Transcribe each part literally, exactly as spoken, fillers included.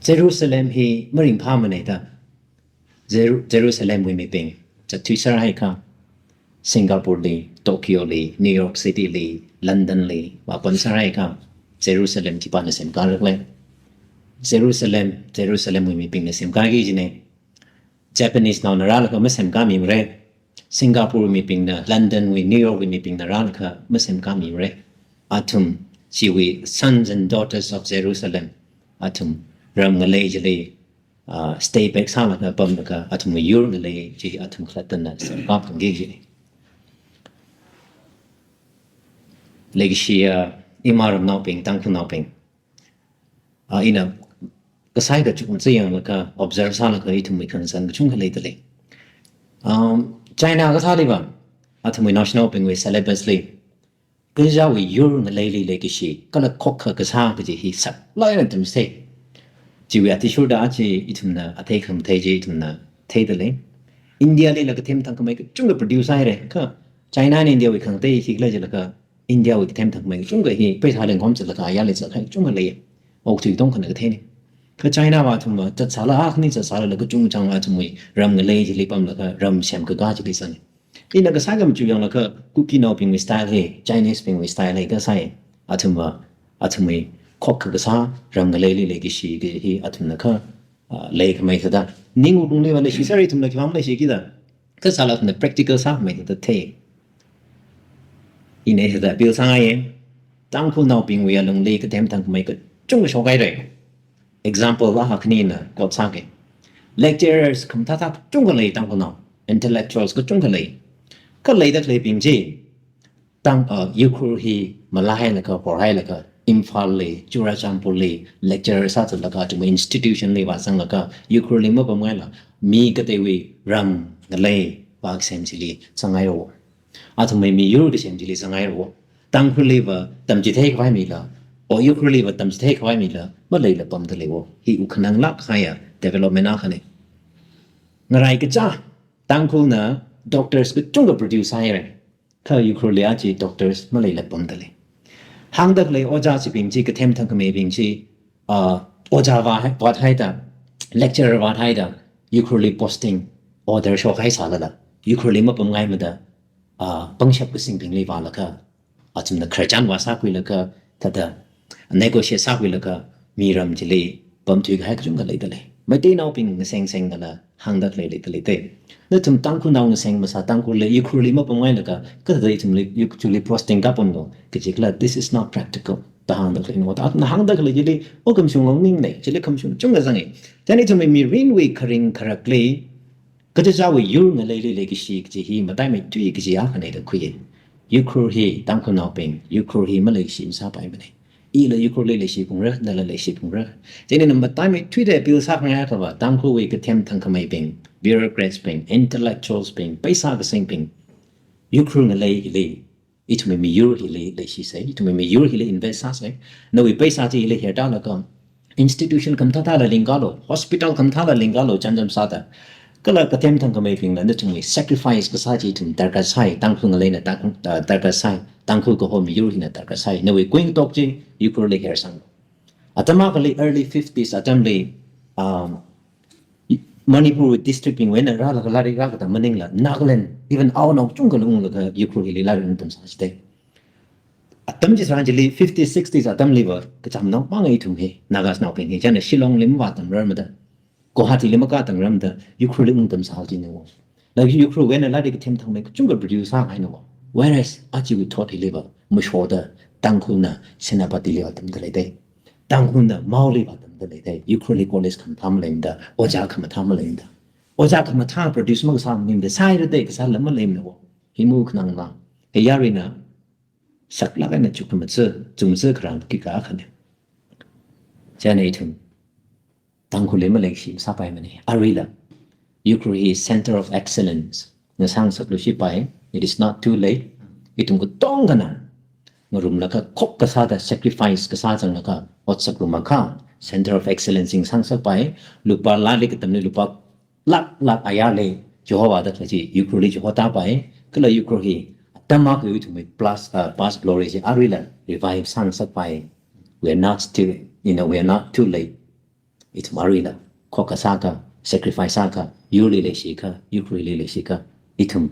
Jerusalem hi maringphāmana da. Jeru-, Jerusalemwui mibing zatthuiser haiakha, Singapore li, Tokyo li, New York City li, London li vāpamser haiakha, Jerusalem khipāna semkāra khala? Jerusalem, Jerusalemwui mibingna semkāki kajina. Japanese naona rālaga masemkāmimara. Singapore mibingna, London wui, New York wui mibingna rālaga masemkāmimara. Athum, chiwui sons and daughters of Jerusalem, athum ram ngalei chili, ah, stay back sālaga pamlaga athumwui yur ngalei chi athum khalattana semkāphungki kajina. Leikashi, ah, ima ramnaobing, Tangkhulnaobing, ah, ina kasai kachungkha yanglaga, observe sālaga ithumwui khangasan kachungkha leidalei. Um, China kasāliva, athumwui naoshinaobingwui syllabus li, kachichāwui yur ngaleili leikashi, kala khokkha kasā kaji hi saklāk eina tamchithei. Chiwui athishurda aja ithumna athei khamathei chi ithumna theidalei. India lila kathem thangkhamei kachungkha produce sāhaira. Kha China eina India wui khangatei hi khala jilaga, India wui kathem thangkhamei kachungkha hi pheisā lengkhom zatlaga ayarli zatkahai kachungkha lei. Okathui katonga khana katheina. Kha China va athumva zatsāla, akhani zatsālala kachungchang athumwui ram ngalei chili pamlaga ram semkakā chili zanga. Ina kasā kamachu yanglaga Kukinaobingwui style hi, Chinese bingwui style hi kasā hi. Athumva, athumwui khokkha kasā, ram ngaleili leikashi kaji hi athumna kha, ah, leikhamei thāda. Ning wuklungliva leishiser, ithumla khipā maleishiki da. Kha sāla athumna practical sākhamei thāda thei. Ina hithāda appeal sāngaiya. Tangkhulnaobingwui alungli kathem thangkhamei kachungkha shokhaira. Example akha khanina quote sāki. Lecturers khamathāthā kachungkha lei Tangkhulnao. Intellectuals kachungkha lei. Kha leida khaleibing chi, Tang, uh, Ukhrul hi malahailaga, horhailaga, Imphal li, Churachandpur li, lecturer sāzatlaga, athumwui institution li vāzanglaga, Ukhrul li mapamngaila, mi kateiwui ram ngalei vākasem chili zanghaira. Athumwui miyur kasem chili zanghaira. Tangkhulliva tamchithei khavai mila, o Ukhrulliva tamchithei khavai mila, maleila pamdalei. Hi wukkhananglāk kahaiya development akhana. Ngaraikacha, Tangkhulna doctors kachungkha produce sāhaira. Kha Ukhrulli aja doctors maleila pamdalei. Hāngda khalei ojā chibing chi, kathem thangkhameibing chi, ah, ojā vā hai, vāthaida, lecturer vāthaida, Ukhrulli posting order shokhai sālala, Ukhrulli mapamngaimada, ah, pangshap kasingbingli vālaga, athumna khararchan vāsākhuilaga, thāda negotiate sākhuilaga, mi ram chili pamthuikahai kachungkha leidalei. Meiteinaobing ngasengsengdala hāngda khalei leidalei te. Nathum Tangkhulnao ngaseng masā, Tangkhulli, Ukhrulli mapamngailaga, kathāda ithumli, Uk-, chili posting kapamlo, kajikhala, this is not practical da hāngda khaleina. Athumna hāngda khalei chili, o khamashung longning lei, chili khamashung kachungkha zangi. Chieina ithumwui mirinwui kharing kharakli, kachichāwui yur ngaleili leikashi kaji hi mataimeithui kaji akhana da khuiya. Ukhrul hi Tangkhulnaobing, Ukhrul hi maleishi masāpaimana. Ila Ukhrulli leishiphalungra, nala leishiphalungra. Chieina mataimeithuida appeal sākhangai akhava, Tangkhulwui kathem thangkhameibing, bureaucrats bing, intellectuals bing, pheisā kasingbing, Ukhrul ngaleili, ithumwui miyur hili leishisei, ithumwui miyur hili invest sāsei. Nawui pheisā chi hili hertālaga, institution khamathāthāla lingkalo, hospital khamathāla lingkalo, chānjam sāda. Kala kathem thangkhameibingla nathumwui sacrifice kasā chi ithum darkar sai, Tangkhul ngaleina darkar, ah, darkar sai, Tangkhul kaho miyur hina darkar sai. Nawui kuingatok chi Ukhrulli hersang. Atam akhali early fifties atamli, um, Manipur district bingwui eina rālaga lairik rākatam maningla, Nagaland, even Aonao kachungkhala unglaga Ukhrul hili lairik ungtamsā chithei. Atam chitharan chili fifties, sixties atamliva, kachamnao mang ithum hi, Nagasnaobing hi, chieina Shillongli mavātamrarmada, Guwahatili makātangrarmada, Ukhrulli ungtamsā china wo. Laga Ukhrulwui eina lairik kathem thangmei kachungkha produce sākahaina wo. Whereas, ajawui thot hiliva, mashoda, Tangkhulna Senapatili vātamda leidei. Tangkhulna Maoli vātamda leidei. Ukhrulli college khamathā maleimada, ojā khamathā maleimada. Ojā khamathā produce makasā maningda, sāhaira dei kasāla maleimana wo. Hi wukkhanangla. Hi yaruina, saklāk eina chukkhamaja, chungja kharāng kikā akhana. Chieina ithum Tangkhulli maleishi masāpaimana. Aruila, Ukhrul hi center of excellence ngasāngasakluishipai, it is not too late. Ithum katongana ngarumlaga khok kasāda sacrifice kasā zanglaga ot sāngarumakha, center of excellence ngasāngasakpai, lupā lairik katamli lupā lāk lāk ayarli chihovāda khalei chi Ukhrulli chihotāpai, kala Ukhrul hi atam akhawui ithumwui plus, uh, past glory chi aruila revive sāngasakpai. We are not still, you know, we are not too late. ithum aruila, khokha sākha, sacrifice sākha, yurli leishikha, yurkhuili leishikha, ithum,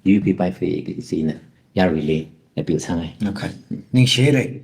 yuipi paife kaji china, yaruili appeal sāngai. Okay. Ningshire.